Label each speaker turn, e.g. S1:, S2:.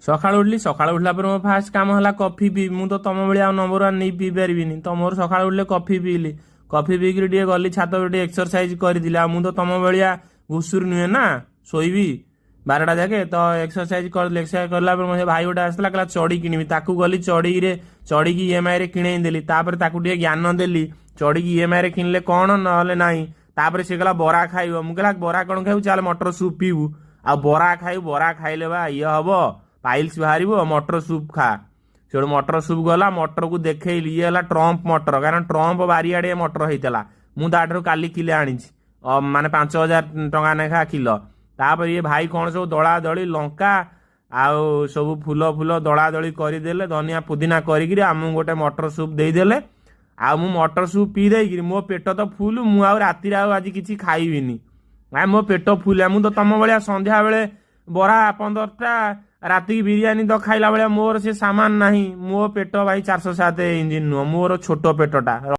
S1: ସକାଳୁ ଉଠିଲି। ସକାଳୁ ଉଠିଲା ପରେ ମୋ ଫାଷ୍ଟ କାମ ହେଲା କଫି ପିଇ। ମୁଁ ତ ତମ ଭଳିଆ ଆଉ ନମ୍ବର ୱାନ୍ ନେଇ ପିଇ ପାରିବିନି। ତ ମୋର ସକାଳୁ ଉଠିଲେ କଫି ପିଇଲି। କଫି ପିଇକିରି ଟିକେ ଗଲି ଛାତ ଉପରେ, ଟିକେ ଏକ୍ସରସାଇଜ କରିଥିଲି। ଆଉ ମୁଁ ତ ତମ ଭଳିଆ ଘୁଷୁରି ନୁହେଁ ନା ଶୋଇବି 12ଟା ଯାକେ। ତ ଏକ୍ସରସାଇଜ କରିଲି। ଏକ୍ସରସାଇଜ କଲା ପରେ ମୋ ସେ ଭାଇ ଗୋଟେ ଆସିଥିଲା, କହିଲା ଚଡ଼ି କିଣିବି। ତାକୁ ଗଲି ଚଡ଼ିରେ, ଚଡ଼ିକି ଇଏମଆଇ ରେ କିଣେଇ ଦେଲି। ତାପରେ ତାକୁ ଟିକେ ଜ୍ଞାନ ଦେଲି, ଚଡ଼ିକି ଇଏମଆଇ ରେ କିଣିଲେ କ'ଣ, ନହେଲେ ନାହିଁ। ତାପରେ ସେ କହିଲା ବରା ଖାଇବ। ମୁଁ କହିଲା ବରା କ'ଣ ଖାଇବୁ, ଚାଲ ମଟର ସୁପ୍ ପିଇବୁ। ଆଉ ବରା ଖାଇବୁ? ବରା ଖାଇଲେ ବା ଇଏ ହବ, ପାଇଲ୍ସ ବାହାରିବ, ମଟର ସୁପ୍ ଖା। ସେଠୁ ମଟର ସୁପ୍ ଗଲା। ମଟରକୁ ଦେଖେଇଲି, ଇଏ ହେଲା ଟ୍ରମ୍ପ ମଟର, କାରଣ ଟ୍ରମ୍ପ ବାରିଆଡ଼େ ମଟର ହେଇଥିଲା। ମୁଁ ତାଠାରୁ କାଲି କିଲେ ଆଣିଛି, ମାନେ 5000 ଟଙ୍କା ଲେଖା କିଲୋ। ତାପରେ ଇଏ ଭାଇ କ'ଣ ସବୁ ଦଳା ଦଳି, ଲଙ୍କା ଆଉ ସବୁ ଫୁଲ ଫୁଲ ଦଳା ଦଳି କରିଦେଲେ, ଧନିଆ ପୁଦିନା କରିକିରି ଆମକୁ ଗୋଟେ ମଟର ସୁପ୍ ଦେଇଦେଲେ। ଆଉ ମୁଁ ମଟର ସୁପ୍ ପିଇ ଦେଇକିରି ମୋ ପେଟ ତ ଫୁଲ। ମୁଁ ଆଉ ରାତିରେ ଆଉ ଆଜି କିଛି ଖାଇବିନି। ଆ ମୋ ପେଟ ଫୁଲ। ମୁଁ ତ ତମ ଭଳିଆ ସନ୍ଧ୍ୟାବେଳେ ବରା 15ଟା, ରାତିକି ବିରିୟାନୀ ତ ଖାଇଲା ଭଳିଆ ମୋର ସେ ସାମାନ ନାହିଁ। ମୋ ପେଟ ଭାଇ 407 ଇଞ୍ଜିନ୍ ନୁହଁ, ମୋର ଛୋଟ ପେଟଟା।